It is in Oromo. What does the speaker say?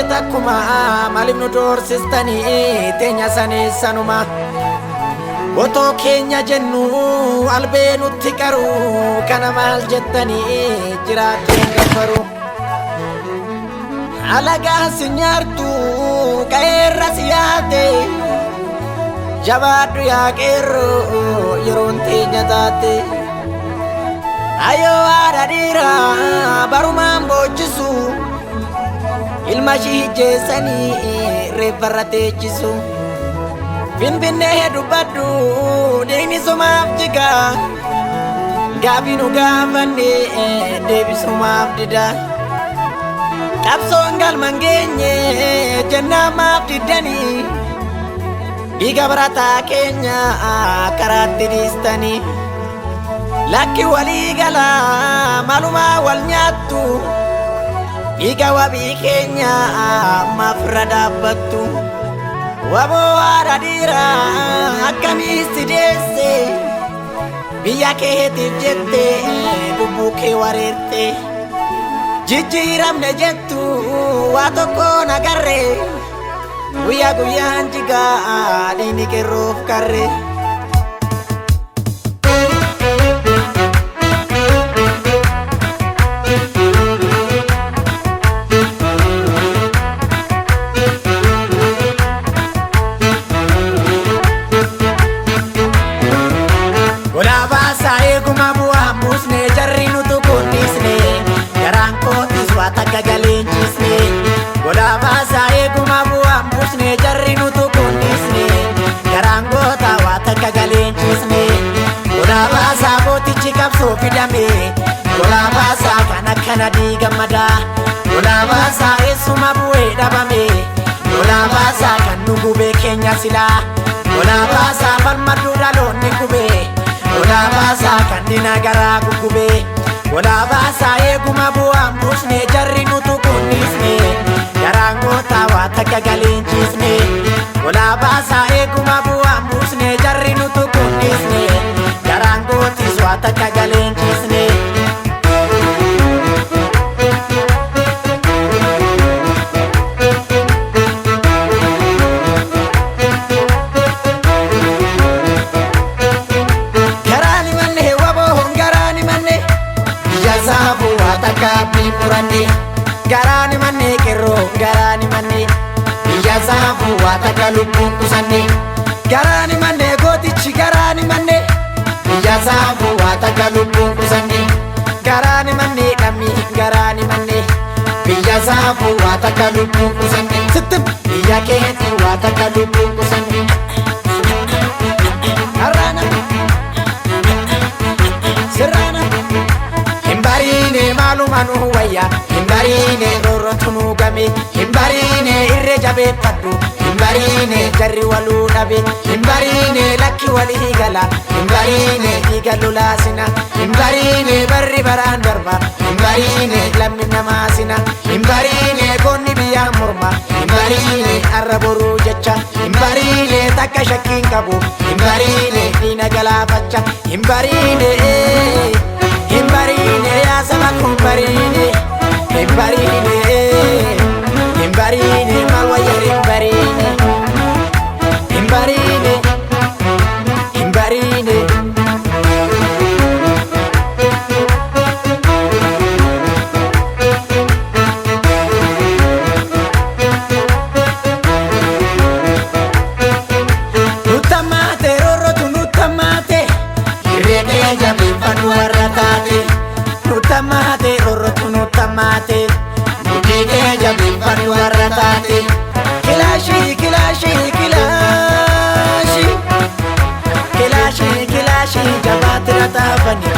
Gallee takkuma maaliif nu doorsistanii teenya saneessanuma. Otoo keenya jennu albee nutti qaru kana maal jettanii jiraachuun gabbaru. Alagaa si nyaartu qeerra si yaate jabaadhu yaa qeerroo yeroon teenya taate. Ayoo haadha dhiiraa barumaan boochisu ilma ishii hijjeessanii reeffarra teechisu. Finfinnee dubbadhu dhiigni sumaaf jiga gaaffii nu gaafanne deebisumaaf dida. Qabsoon galma hin geenye jennaan maaf diddanii dhiiga barataa keenya karaatti dhiistanii. Lakki walii galaa malumaa wal nyaattu dhiiga wabii keenya maaf irra dhaabbattu. Waboo haadha dhiiraa akkamii si deesse biyya keetiif jette lubbuu kee wareerte. Jijjiiramne jettu waa tokko nagarre guyyaa guyyaan jigaa dhiigni qeerroof karre. Golaa baasaa eeguma bu'aa buusne jarri nutu kunnisne garaan kootis waa takka galeen ciisne. Golaa baasaa eeguma bu'aa buusne jarri nutu kunnisne garaan goota waa takka galeen ciisne. Golaa baasaa gootichi qabsoo fidame golaa baasaa kan akkana diigammadaa golaa baasaa eessuma bu'ee dhabame golaa baasaa kan nu gubee keenya silaa golaa baasaa falmaduu dhaloonni gubee. Golaa baasaa kan diina garaa guggubee golaa baasaa eeguma bu'aan buusne jarri nutu kunnisne garaan gootaa waa takka galeen ciisne. Golaa baasaa eeguma bu'aan buusne jarri nutu kunnisne garaan gootis waa takka galeen ciisne. Garaani manne waboo garaani manne biyya saafuu waa takka abdii muranne. Garaani manne qeerroo garaani manne biyya saafuu waa takka lubbuun kusanne. Garaani manne gootichi garaani manne biyya saafuu waa takka lubbuun kusanne. Garaani manne dhammi garaani manne biyya saafuu waa takka lubbuun kusanne. Sittim biyya keetti waa takka lubbuun kusanne. Har'aana. Sirraana. Hin bariine maaluma nu wayya hin bariine roorrotu nu game hin bariine irree jabeeffadhu hin bariine jarri waluu dhabe hin bariine lakki walii gala hin bariine dhiiga lolaasina hin bariine barri baraan darba hin bariine lammi namaasina hin bariine goonni biyyaa morma hin bariine arra boruu jecha hin bariine takka shakkiin qabu hin bariine diina galaafacha hin bariine. Hin bariine yaa saba kun bariine hin bariine hin bariine maal wayyar hin bariine hin bariine hin bariine. Nuttamaate roorrotu nuttamaate irree kee jabeeffadhu warra taate. Nuttamaate roorrotu nuttamaate mudhii kee jabeeffadhu warra taate. Kilaashii kilaashii kilaashii kilaashii kilaashii jabaatira taafani.